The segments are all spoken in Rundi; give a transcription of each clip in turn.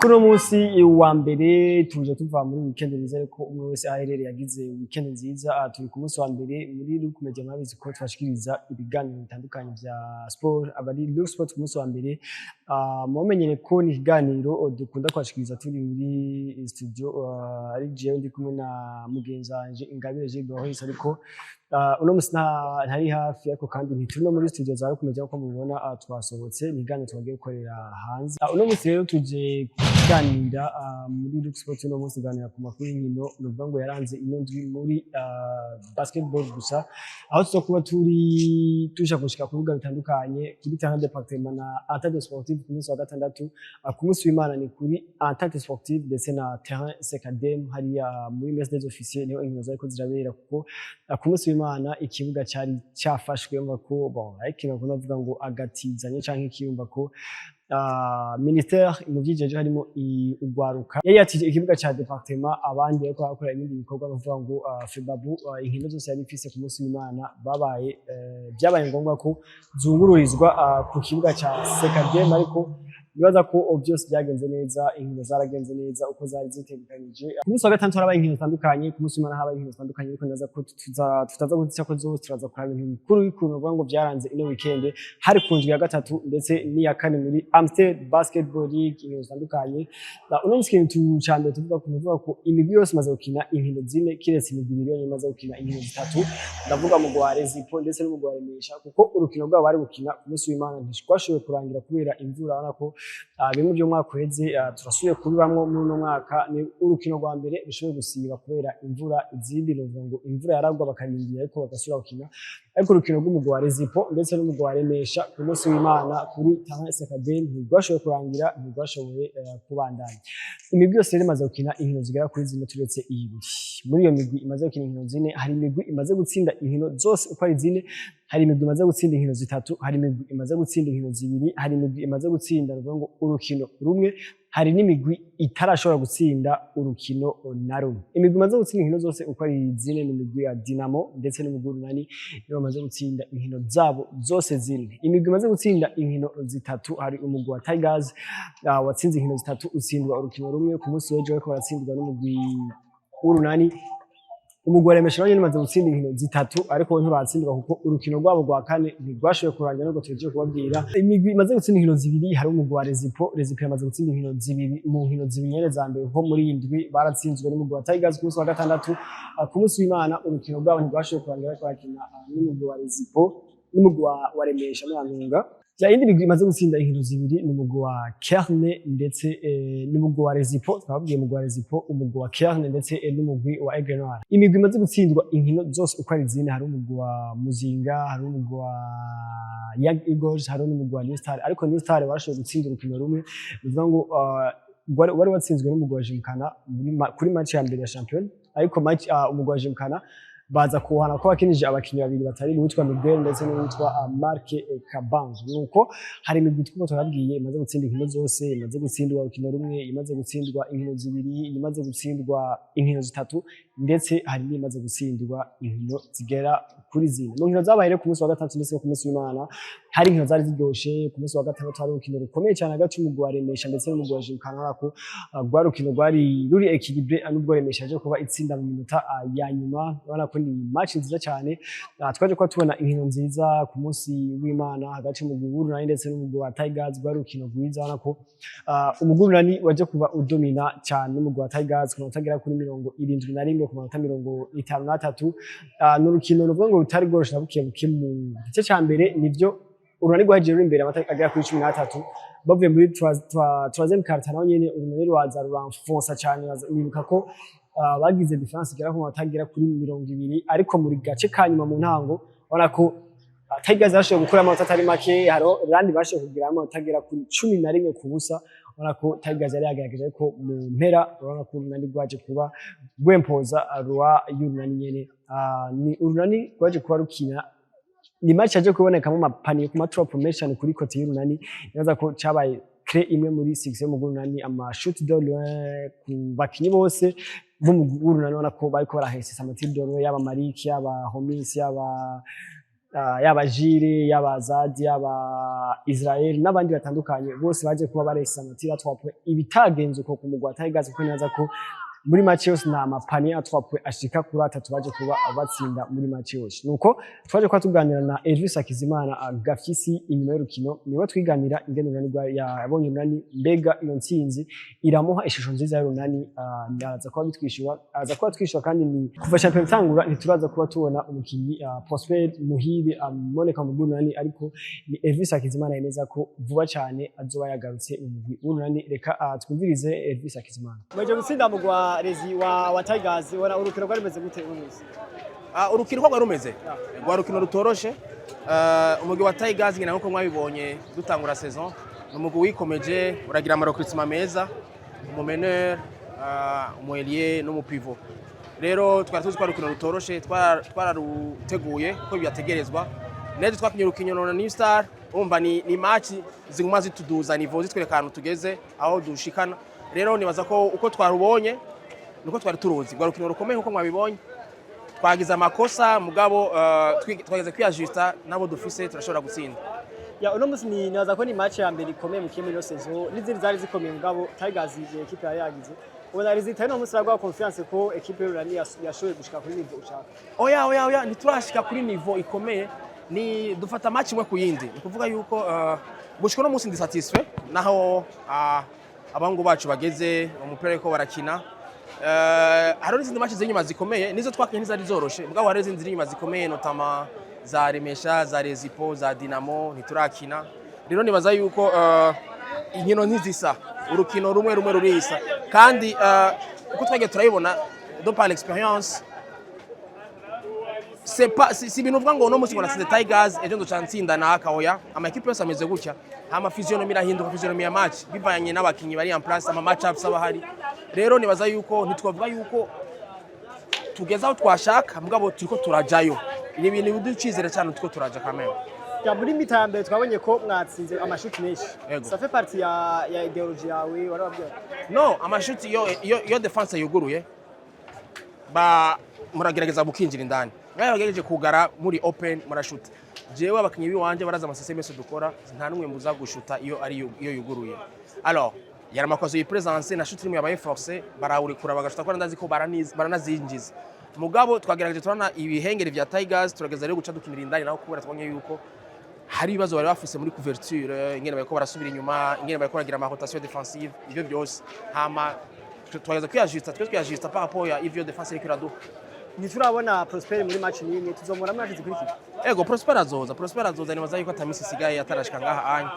Kuri uno munsi wa mbere tuje tuva muri weekend, nizere ko umwe wese aherereye yagize weekend nziza. Turi ku munsi wa mbere muri Look Media, murabizi ko tubashikiriza ibiganiro bitandukanye vya sport, abari Look Sport ku munsi wa mbere. Mumenyere ko ni ikiganiro dukunda kwashikiriza turi muri studio, ari jewe ndi kumwe na mugenzi wanje Ingabire Gilles Boris, ariko uno musi ntari hafi, ariko kandi ntituri no muri studio za Look Media nkuko mubibona, twasohotse, ni ikiganiro twagiye gukorera hanze. Uno musi rero tuje kuganira muri Look Sport, uno munsi kuganira ku makuru y'inkino, nukuvuga ngo yaranze ino ndwi muri basketball gusa, aho tuzokuba turi tuja gushika ku bibuga bitandukanye, kuri terrain département na Entente Sportive ku munsi wa gatandatu. Ku munsi w'Imana ni kuri Entente Sportive ndetse na terrain Secadem hariya muri mess des officiers, niho inkino zariko zirabera, kuko ku munsi w'Imana ikibuga cari cafashwe, mva ko bon, ariko ikintu bakunda kuvuga ngo agatizanye canke ikiyumva ko ministère mu vyijeje harimo ugwaruka yari yatije ikibuga ca département, abandi bariko barakora ibindi bikorwa, no kuvuga ngo FEBABU inkino zose yari ifise ku munsi w'Imana babaye vyabaye ngombwa ko zungururizwa ku kibuga ca Secadem, ariko nibaza ko byose byagenze neza, inkino zaragenze neza uko zari zitegekanije. Ku munsi wa gatandatu harabaye inkino zitandukanye, ku munsi w'Imana habaye inkino zitandukanye, ariko nibaza ko tutaza guca ko zose, turaza kuraba ibintu bikuru bikuru nukuvuga ngo vyaranze ino weekend, hari ku ndwi ya gatatu ndetse n'iya kane muri Amstel Basketball League, inkino zitandukanye. Uno munsi ikintu ca mbere tuvuga ko nuvuga ko imigwi yose imaze gukina inkino zine, kiretse imigwi ibiri yonyene imaze gukina inkino zitatu, ndavuga mu gwa Rezipo ndetse no mu gwa Remesha, kuko urukino rwabo bari gukina ku munsi w'Imana ntirwashoboye kurangira kubera imvura. Urabona ko bimwe by'umwaka uheze turasubiye kubibamwo muri uno mwaka, ni urukino rwa mbere rushoboye gusiba kubera imvura, izindi novuga ngo imvura yaragwa bakarindira ariko bagasubira gukina, ariko urukino rw'umugwi wa Rezipo ndetse n'umugwi wa Remesha ku munsi w'Imana kuri terrain Secadem ntirwashoboye kurangira, ntirwashoboye kubandanya. Imigwi yose rero imaze gukina inkino zigera kuri zine turetse ibiri. Muri iyo migwi imaze gukina inkino zine, hari imigwi imaze gutsinda inkino zose uko ari zine, hari imigwi imaze gutsinda inkino zitatu, hari imigwi imaze gutsinda inkino zibiri, hari imigwi imaze gutsinda nukuvuga ngo urukino rumwe, hari n'imigwi itarashobora gutsinda urukino na rumwe. Imigwi imaze gutsinda inkino zose uko ari zine ni imigwi ya Dinamo ndetse n'umugwi w'Urunani, nibo bamaze gutsinda inkino zabo zose zine. Imigwi imaze gutsinda inkino zitatu, hari umugwi wa Tigers watsinze inkino zitatu, utsindwa urukino rumwe ku munsi w'ejo, bariko baratsindwa n'umugwi w'Urunani. Umugwi wa Remesha nawo nyene umaze gutsinda inkino zitatu, ariko bo ntibaratsindwa kuko urukino rwabo rwa kane ntirwashoboye kurangira nubwo tuhejeje kubabwira. Imigwi imaze gutsinda inkino zibiri, hari umugwi wa Rezipo. Rezipo yamaze gutsinda inkino zibiri mu nkino zibiri nyene za mbere, kuko muri iyi ndwi baratsinzwe n'umugwi wa Tigers ku munsi wa gatandatu. Ku munsi w'Imana urukino rwabo ntirwashoboye kurangira, bariko barakina n'umugwi wa Rezipo n'umugwi wa Remesha muri Antunga. Ya indi migwi imaze gutsinda inkino zibiri ni umugwi wa Kerne ndetse n'umugwi wa Rezipo, twababwiye umugwi wa Rezipo, umugwi wa Kerne ndetse n'umugwi wa Aigle Noir. Imigwi imaze gutsindwa inkino zose uko ari zine, hari umugwi wa Muzinga, hari umugwi wa Young Eagles, hari n'umugwi wa New Star, ariko New Star warashoboye gutsinda urukino rumwe, bivuga ngo wari watsinzwe n'umugwi wa Gymkhana kuri match ya mbere ya champion, ariko match umugwi wa Gymkhana baza kuhana ko bakinije abakinyi babiri batari, uwitwa Miguel ndetse n'uwitwa Marc Kabange. Nuko hari imigwi twuko turabwiye imaze gutsinda inkino zose, imaze gutsindwa urukino rumwe, imaze gutsindwa inkino zibiri, imaze gutsindwa inkino zitatu, ndetse hari n'imaze gutsindwa inkino zigera kuri zine. Mu nkino zabaye rero ku munsi wa gatandatu ndetse no ku munsi w'Imana, hari inkino zari ziryoshe. Ku munsi wa gatandatu hari urukino rukomeye cyane hagati y'umugwi wa Remesha ndetse n'umugwi wa Gymkhana, ko rwari urukino rwari ruri équilibré, nubwo Remesha yaje kuba itsinda mu minota ya nyuma. Urabona ko ni match nziza cyane. Twaje kuba tubona inkino nziza ku munsi w'Imana hagati y'umugwi w'Urunani ndetse n'umugwi wa Tigers, rwari urukino rwiza. Urabona ko umugwi w'Urunani waje kuba udomina cyane n'umugwi wa Tigers ku manota agera kuri 71 ku manota 53. Ni urukino ruvuga ngo rutari rworoshe na buke buke. Mu gice ca mbere nivyo Urunani rwagiye ruri imbere amanota agera kuri 13, bavuye muri troisième quart naho nyene Urunani rwaza ruranfonsa cyane, wibuka ko bagize différence igera ku manota agera kuri 20, ariko muri gace ka nyuma mu ntango ubona ko Tigers bashoboye gukura amanota atari make, hariho randi bashoboye kugira amanota agera kuri 11-0. Urabona ko Tigers yari yagerageje, ariko mu mpera urabona ko Urunani rwaje kuba rwempoza rwa y'Urunani nyene. Ni Urunani rwaje kuba rukina, ni match yaje kubonekamo ama panier ku ma trois menshi kuri côté y'Urunani. Nibaza ko cabaye clé imwe muri succès mu Urunani, ama shoot de loin ku bakinyi bose b'umugwi w'Urunani, ubona ko bariko barahesesa ama tir de loin, yaba Malik, yaba Homis, yaba Yaba Jire, yaba Zadi, yaba Israel n'abandi batandukanye, bose baje kuba baresa ama tirs à 3 points. Ibitagenze uko ku mugwi wa Tigers, kuko neza ko muri match yose nta ma paniers à 3 points ashika kuri atatu baje kuba batsinda muri match yose. Nuko twaje kuba tuganira na Elvis Hakizimana Gafisi inyuma y'urukino, niwe twiganira ingene Urunani yabonye Urunani, mbega iyo ntsinzi iramuha ishusho nziza y'Urunani. Araza kuba bitwishyura, araza kuba twishyura. Kandi ni kuva shampiyona itangura ntituraza kuba tubona umukinyi Prosper Muhire amoneka mu Urunani, ariko ni Elvis Hakizimana yemeza ko vuba cyane azoba yagarutse mu mugwi w'Urunani. Reka twumvirize Elvis Hakizimana. Mwaje gutsinda mugwa Rezi wa Tigers, ubona urukino rwari rumeze gute uno munsi? Urukino uko rwari rumeze, rwari urukino rutoroshe. Umugwi wa Tigers, ngira nkuko mwabibonye dutangura saison, ni umugwi wikomeje, uragira ama recrutements meza, umu meneur, umu ailier n'umu pivot. Rero twari tuzi ko ari urukino rutoroshe, twararuteguye uko byategerezwa. Nejo twakinye urukino na New Star, urumva ni match ziguma zituduza niveau, zitwereka ahantu tugeze, aho dushikana. Rero nibaza ko uko twarubonye nuko twari turuzi, rwari urukino rukomeye nkuko mwabibonye. Twagize amakosa, mugabo twageze kwiyajusta nabo dufise, turashobora gutsinda. Ya, uno munsi ni nibaza ko ni match ya mbere ikomeye mu muri ino saison, n'izindi zari zikomeye, mugabo Tigers igihe équipe yari yagize, ubona résultat y'uno munsi iraguha confiance ko équipe y'Urunani yashoboye gushika kuri niveau ushaka? Oya, oya, oya, ntiturashika kuri niveau ikomeye, ni dufata match imwe ku yindi. Ni kuvuga yuko gushika uno munsi ndi satisfait naho abahungu bacu bageze umupira ariko barakina. Hariho n'izindi match ziri inyuma zikomeye, nizo twakinye ntizari zoroshe, mugabo hariho izindi ziri inyuma zikomeye, notamment za Remesha, za Rezipo, za Dinamo ntiturakina. Rero nibaza yuko inkino ntizisa, urukino rumwe rumwe rurisa. Kandi uko twagiye turabibona de par l'expérience, c'est pas si ibintu uvuga ngo uno munsi ngo natsinze Tigers, ejo nzoca ntsinda naka. Oya, ama équipe yose ameze gutya. Hama physionomie irahinduka, physionomie ya match bivanye n'abakinyi bari en place, ama match ups aba ahari. Rero nibaza yuko ntitwavuga yuko tugeze aho twashaka, mugabo turiko turajayo. Ni ibintu biduha icizere cyane, turiko turaja quand même. Ya, muri mi-temps ya mbere twabonye ko mwatsinze amashuti menshi. Yego. Ça fait partie ya idéologie yawe warababwira? No, amashuti, iyo défense yuguruye ba muragerageza mukinjira indani, ngaho bagerageje kugara muri open, murashuta. Jewe abakinyi biwanje baraza ama systèmes yose dukora, nta numwe mbuza gushuta iyo ari iyo yuguruye. Alors yari amakosa yi présence na shoot rimwe yabaye forcé, barawurekura bagashuta, ko ndazi ko baranazinjiza. Mugabo twagerageje, turana ibihengeri vya Tigers, turageza rero guca dukinira indani naho, kubera twabonye yuko hari ibibazo bari bafise muri couverture, ingene bariko barasubira inyuma, ingene bariko baragira ama rotation défensive, ivyo byose. Hama twageza kwiyajusta, twe twiyajusta par rapport ya ivyo défense iriko iraduha. Ntiturabona Prosper muri match n'imwe, tuzomubona muri match zikurikira? Ego, Prosper azoza, Prosper azoza. Nibaza yuko atamisi isigaye atarashika ngaha anya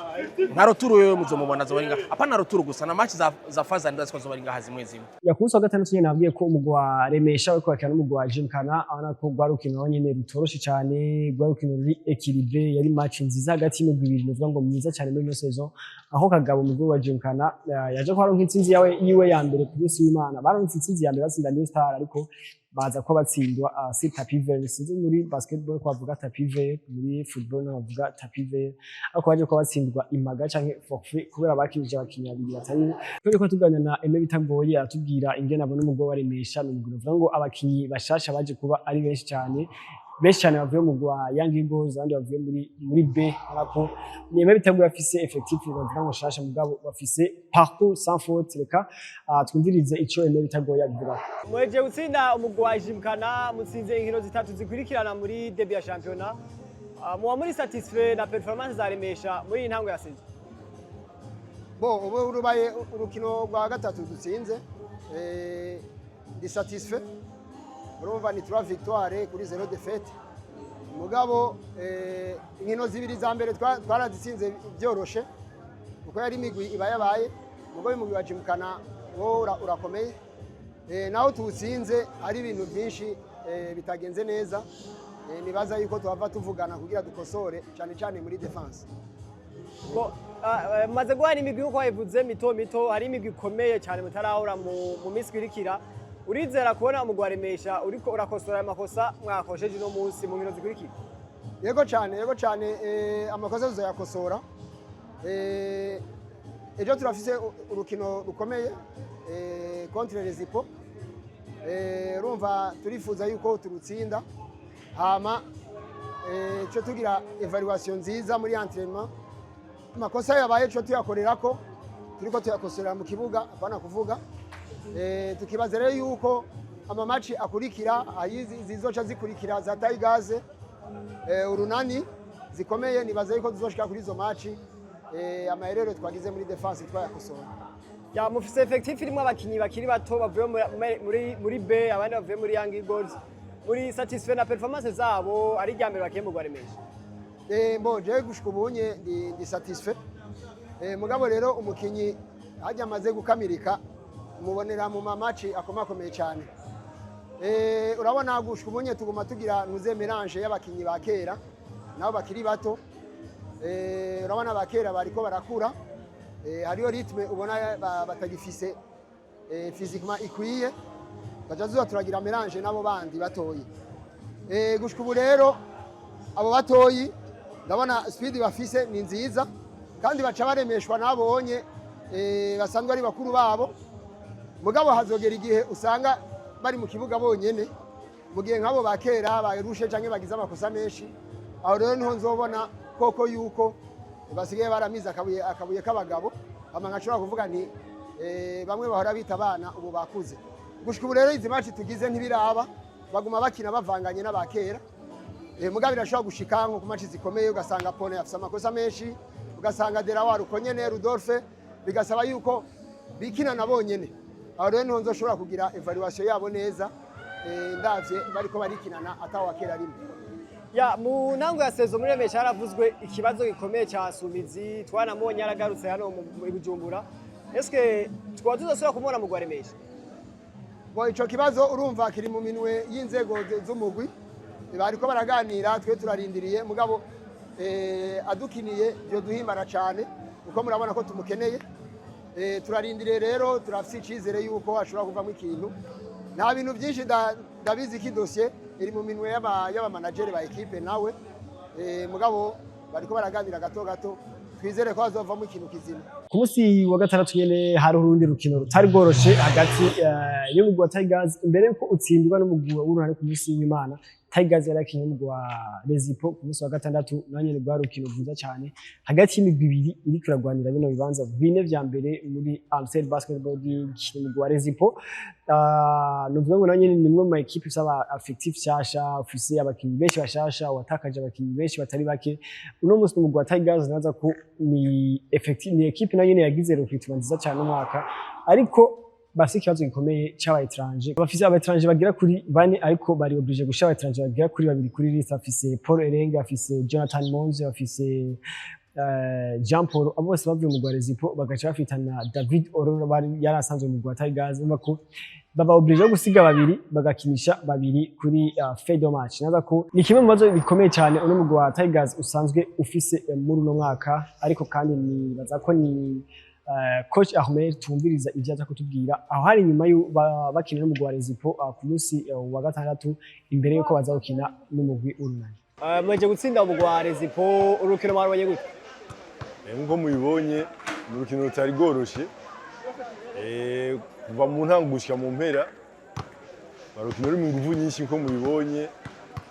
nka retour wewe muzomubona, azoba ari ngaha. Apana retour gusa, na match za phase ndazi ko azoba ari ngaha zimwe zimwe. Ya, ku munsi wa gatandatu nyene nabwiye ko umugwi wa Remesha uriko bakina n'umugwi wa Gymkhana, abona ko rwari urukino naho nyene rutoroshe cyane, rwari urukino ruri équilibré, yari match nziza hagati y'imigwi ibiri novuga ngo myiza cyane muri ino saison, aho Kagabo umugwi wa Gymkhana yaje kuharonka intsinzi yawe yiwe ya mbere ku munsi w'Imana. Baronse intsinzi ya mbere batsinda New Star, ariko baza ko batsindwa si tapis vert, sinzi muri basketball ko bavuga tapis vert, muri football no bavuga tapis vert, ariko baje ko batsindwa impaga canke forfait kubera bakinije abakinyi babiri batari. Turiko tuganira na Aime Bitagoye, atubwira ingene abona umugwi wa Remesha. Ni umugwi uvuga ngo abakinyi bashasha baje kuba ari benshi cyane, benshi cyane bavuye mu gwa Young Eagles, abandi bavuye muri B. Ariko ni Aime Bitagoye afise effectif bavuga ngo shasha, mugabo bafise parcours sans faute. Reka twumvirize ico Aime Bitagoye abivuga. Mweje gutsinda umugwi wa Gymkhana, mutsinze inkino zitatu zikurikirana muri début ya championnat. Muba muri satisfait na performance za Remesha muri iyi ntango ya saison? Bo, ubu rubaye urukino rwa gatatu dutsinze, ndi satisfait. Urumva ni 3 victoire kuri 0 défaite. Mugabo inkino zibiri za mbere twarazitsinze byoroshe kuko yari imigwi iba yabaye. Mugabo imigwi wa Gymkhana wo urakomeye. Naho tuwutsinze ari ibintu byinshi bitagenze neza. Nibaza yuko tuhava tuvugana kugira dukosore, cyane cyane muri défense. Bo, maze guhana imigwi nkuko wabivuze mito mito, hari imigwi ikomeye cyane mutarahura mu minsi ikurikira. Urizera kubona umugwi wa Remesha uriko urakosora aya makosa mwakosheje uno munsi mu nkino zikurikira? Yego cyane, yego cyane, amakosa tuzoyakosora. Ejo turafise urukino rukomeye contre Rezipo. Urumva turifuza yuko turutsinda, hama cyo tugira évaluation nziza muri entraînement. Amakosa yabaye cyo tuyakorerako, turiko tuyakosorera mu kibuga, apana kuvuga. Tukibaza rero yuko ama match akurikira, ayizi zizoca zikurikira za Tigers, Urunani zikomeye, nibaza yuko tuzoshika kuri izo match ama erreurs twagize muri défense twayakosora. Ya, mufise effectif irimo abakinyi bakiri bato bavuye muri B, abandi bavuye muri Young Eagles. Muri satisfait na performance zabo, ari irya mbere bakiye mu Rwaremesha? Mbo jewe gushika ubunye ndi satisfait. Mugabo rero umukinyi hajya amaze gukamirika mubonera mu ma match akomakomeye cyane. Urabona gushika ubunye tuguma tugira nuze mélange y'abakinyi ba kera nabo bakiri bato. Urabona ba kera bariko barakura. Hariyo rythme ubona batagifise physiquement ikwiye, baja zuza turagira mélange nabo bandi batoyi. Gushika ubu rero abo batoyi ndabona speed bafise ni nziza, kandi baca baremeshwa nabonye basanzwe ari bakuru babo. Mugabo hazogera igihe usanga bari mu kibuga bonyene, mu gihe nk'abo ba kera barushe canke bagize amakosa menshi. Aho rero niho nzobona koko yuko basigaye baramize akabuye k'abagabo, hama nkashobora kuvuga nti bamwe bahora bita abana ubu bakuze. Gushika ubu rero izi match tugize ntibiraba, baguma bakina bavanganye n'abakera. Mugabo birashobora gushika nko ku match zikomeye ugasanga Pone afise amakosa menshi, ugasanga Derawar uko nyene, Rudolphe, bigasaba yuko bikinana bonyene. Aho rero niho nzoshobora kugira évaluation yabo neza, ndavye bariko barikinana atawa kera rimwe. Ya, mu ntango ya saison muri Remesha haravuzwe ikibazo gikomeye ca Sumizi, twanamubonye yaragarutse hano muri Bujumbura. Eske twaba tuzosubira kumubona mu Rwaremesha? Bo, ico kibazo urumva kiri mu minwe y'inzego z'umugwi, bariko baraganira, twe turarindiriye. Mugabo adukiniye byo duhimbara cyane, kuko murabona ko tumukeneye. Turarindiriye rero, turafise icizere yuko ashobora kuvamo ikintu. Nta bintu byinshi ndabizi ko idosiye iri mu minwe y'abamanageri ba équipe nawe. Mugabo bariko baraganira gato gato, twizere ko hazovamo ikintu kizima. Ku munsi wa gatandatu nyene hari urundi rukino rutari rworoshe hagati y'umugwi wa Tigers. Imbere yuko utsindwa n'umugwi wa Urunani ku munsi w'Imana, Tigers yari yakinye n'umugwi wa Rezipo ku munsi wa gatandatu. Naho nyene rwari urukino rwiza cyane hagati y'imigwi ibiri iriko iragwanira bino bibanza bine vya mbere muri Amstel Basketball League. Umugwi wa Rezipo, nuvuga ngo naho nyene ni imwe mu ma équipe ifise aba effectif shasha, ufise abakinyi benshi bashasha, watakaje abakinyi benshi batari bake. Uno munsi umugwi wa Tigers naza ko ni effectif, ni équipe nayo nyene yagize recrutement nziza cyane umwaka, ariko bafise ikibazo gikomeye c'aba étranger. Bafise aba étranger bagera kuri bane, ariko bari obligé gushira aba étranger bagera kuri babiri kuri liste. Bafise Paul Erenge, bafise Jonathan Monze, bafise Jean Paul, abo bose bavuye mu rwa Rezipo, bagaca bafitana David Ororo bari yari asanzwe mu rwa Tigers. Urumva ko baba obligé gusiga babiri, bagakinisha babiri kuri feuille de match. Naza ko ni kimwe mu bibazo bikomeye cyane uno mugwi wa Tigers usanzwe ufise muri uno mwaka. Ariko kandi nibaza ko ni coach Ahmed tumviriza ivyo aza kutubwira aho hari nyuma bakina n'umugwi wa Rezipo ku munsi wa gatandatu, imbere yuko baza gukina n'umugwi Urunani. Mweje gutsinda umugwi wa Rezipo, urukino mwarubonye gute? Nk'uko mubibonye, ni urukino rutari rworoshe kuva mu ntango gushika mu mpera. Urukino rurimo inguvu nyinshi nk'uko mubibonye,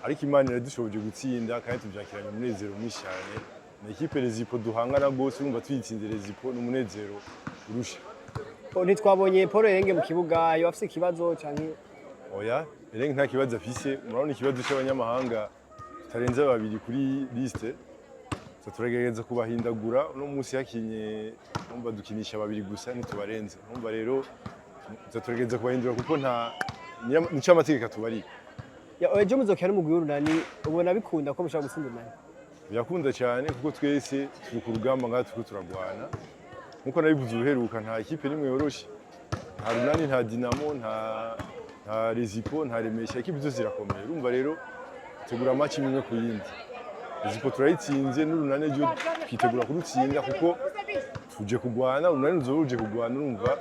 ariko Imana iradushoboje gutsinda kandi tubyakiranye umunezero mwinshi cyane. Ni équipe Rezipo duhangana rwose, urumva tuyitsinze Rezipo ni umunezero urusha. Ntitwabonye Paul Erenge mu kibuga, yoba afise ikibazo canke? Oya, Erenge nta kibazo afise. Murabona ikibazo cy'abanyamahanga tutarenze babiri kuri liste. So turagerageza kubahindagura. Uno munsi yakinye, numva dukinisha babiri gusa, ntitubarenze. Numva rero tugerageza kubahindura kuko nta nico amategeko atubarika. Ya, ejo muzokina n'umugwi w'Urunani, ubona bikunda ko mushobora gutsinda Urunani? Birakunda cyane, kuko twese turi ku rugamba ngaha, turiko turagwana. Nkuko nabivuze ubuheruka, nta équipe nimwe yoroshe, nta Runani, nta Dinamo, nta Rezipo, nta Remesha, équipe zose zirakomeye. Urumva rero tegura match imwe ku yindi. Rezipo turayitsinze, n'Urunani ejo twitegura kurutsinda kuko Tuje kugwana, Urunani ruzoba ruje kugwana. Urumva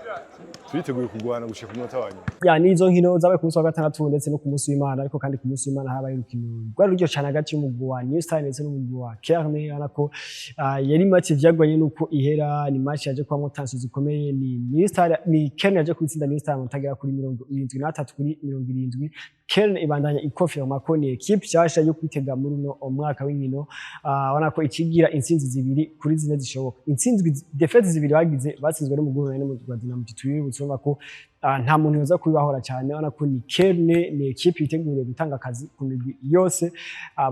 turiteguye kugwana gushika ku munota wa nyuma. Ya, nizo nkino zabaye ku munsi wa gatandatu ndetse no ku munsi w'Imana. Ariko kandi ku munsi w'Imana habaye urukino rwari ruryoshye cyane hagati y'umugwi wa New Star ndetse n'umugwi wa Kerne. Urabona ko yari match vyagwanye nuko ihera. Ni match yaje kubamwo tension zikomeye. Ni New Star, ni Kerne yaje kubitsinda New Star amanota agera kuri 73 kuri 70. Kerne ibandanya ikonfirma ko ni équipe nshasha yo kwitega muri uno mwaka w'inkino. Ubona ko ikigira intsinzi 2 kuri 4 zishoboka. Intsinzi, défaites zibiri bagize, batsinzwe n'umugwi wa n'umugwi wa Dinamo. Tubibutse, urumva ko nta muntu yoza kubibahora cyane. Urabona ko ni Kerne, ni équipe yiteguriye gutanga akazi ku migwi yose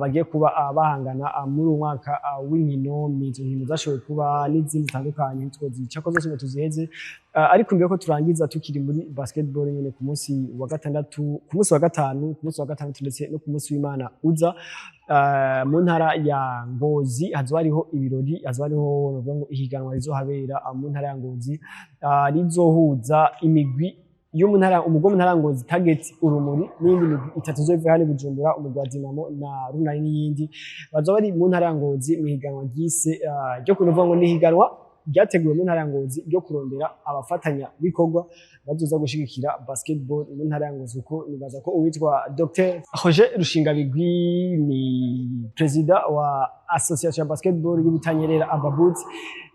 bagiye kuba bahangana muri uyu mwaka w'inkino. Ni izo nkino zashoboye kuba n'izindi zitandukanye, ntitwozicako zose ngo tuziheze. Ariko mbere ko turangiza, tukiri muri basketball nyene, ku munsi wa gatandatu, ku munsi wa gatanu, ku munsi wa gatandatu ndetse no ku munsi w'Imana uza, mu ntara ya Ngozi hazoba hariho ibirori, hazoba hariho novuga ngo ihiganwa rizohabera mu ntara ya Ngozi, rizohuza imigwi yo mu ntara, umugwi wo mu ntara ya Ngozi Target, Urumuri n'iyindi migwi itatu izova hano i Bujumbura, umugwi wa Dinamo na Runani n'iyindi. Bazoba bari mu ntara ya Ngozi mu higanwa ryise ryo kunovuga ngo ni ihiganwa ryateguwe mu ntara ya Ngozi ryo kurondera abafatanya bikorwa bazoza gushigikira basketball mu ntara ya Ngozi, kuko nibaza ko uwitwa Dr Roger Rushingabigwi, ni président wa association ya basketball y'Ubutanyerera Ababut,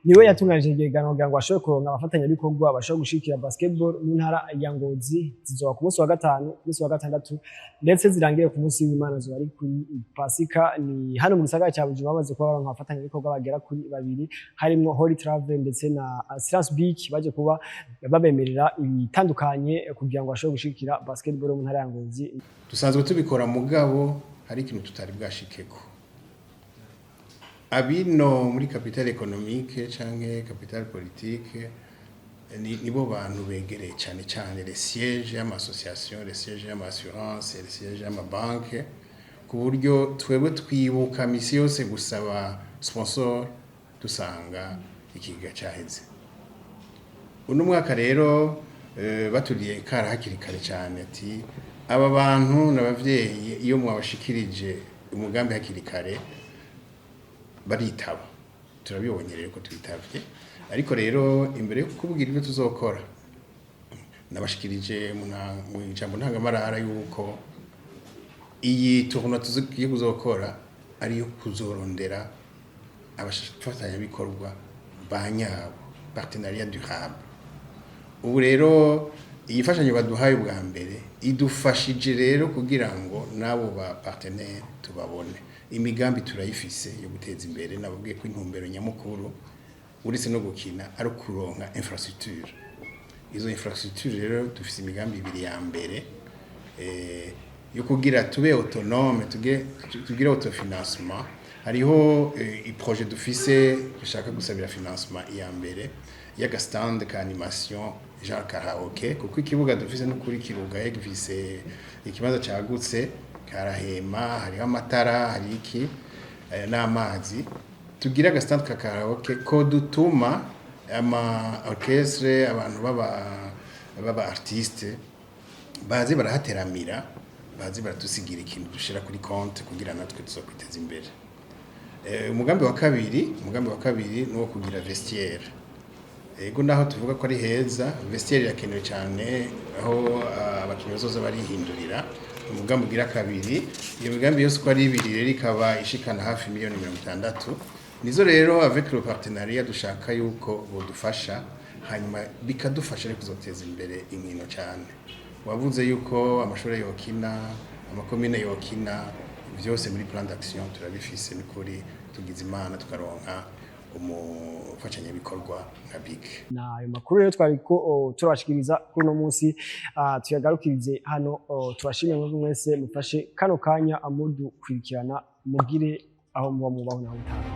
niwe yatunganije iryo higanwa kugira ngo ashobore kuronka abafatanyabikorwa bashobora gushigikira basketball mu ntara ya Ngozi. Zizoba ku munsi wa gatanu, ku munsi wa gatandatu, ndetse zirangire ku munsi w'Imana, zoba ari kuri Pasika. Ni hano mu gisagara cya Bujumbura. Bamaze kuba baronka abafatanyabikorwa bagera kuri babiri, harimwo Holy Travel ndetse na Assurance Beach, baje kuba babemerera ibitandukanye kugira ngo bashobore gushigikira basketball mu ntara ya Ngozi. Dusanzwe tubikora, mugabo hari ikintu tutari bwashikeko. Abino muri capitale économique canke capitale politique nibo bantu begereye cyane cyane les sièges y'ama association, les sièges y'ama assurance, les sièges y'ama banque, ku buryo twebwe twibuka misi yose gusaba sponsor dusanga ikiga cyaheze. Uno mwaka rero baturiye kara hakiri kare cyane, ati aba bantu n'abavyeyi, iyo mwabashikirije umugambi hakiri kare baritaba. Turabibonye rero ko twitavye. Ariko rero imbere yo kukubwira ibyo tuzokora, nabashikirije mu ijambo ntangamarara yuko iyi tournoi tugiye kuzokora ari iyo kuzorondera abafatanyabikorwa ba nyabo, partenariat durable. Ubu rero iyi fashanyo baduhaye ubwa mbere idufashije rero kugira ngo n'abo ba partenaire tubabone. Imigambi turayifise yo guteza imbere. Nababwiye ko intumbero nyamukuru, uretse no gukina, ari ukuronka infrastructure. Izo infrastructure rero dufise imigambi ibiri. Ya mbere yo kugira tube autonome, tugire autofinancement. Hariho i projet dufise dushaka gusabira financement. Iya mbere y'aga stand ka animation, genre karaoke, kuko ikibuga dufise n'ukuri kirugaye, gifise ikibanza cagutse, karahema, hariho amatara, hari iki n'amazi. Tugira aga stand ka karaoke ko dutuma ama orchestre, abantu baba artiste baze barahateramira, baze baratusigira ikintu dushira kuri compte kugira natwe tuzokwiteza imbere. Umugambi wa kabiri ni uwo kugira vestiaire. Ego, naho tuvuga ko ari heza, vestiaire irakenewe cyane, aho abakinnyi bazoza barihindurira. Umugambi ugira kabiri. Iyo migambi yose uko ari ibiri rero ikaba ishikana hafi miliyoni 60. Nizo rero avec le partenariat dushaka yuko bodufasha, hanyuma bikadufasha rero kuzoteza imbere inkino cyane. Wavuze yuko amashuri yokina, amakomine yokina, byose muri plan d'action turabifise. N'ukuri tugize Imana tukaronka umufatanyabikorwa nka BIC. Na ayo makuru rero twariko turabashikiriza kuri uno munsi, tuyagarukirize hano. Turashimye mwebwe mwese mufashe kano kanya amudukurikirana. Mugire aho muba mubaho naho mutaha.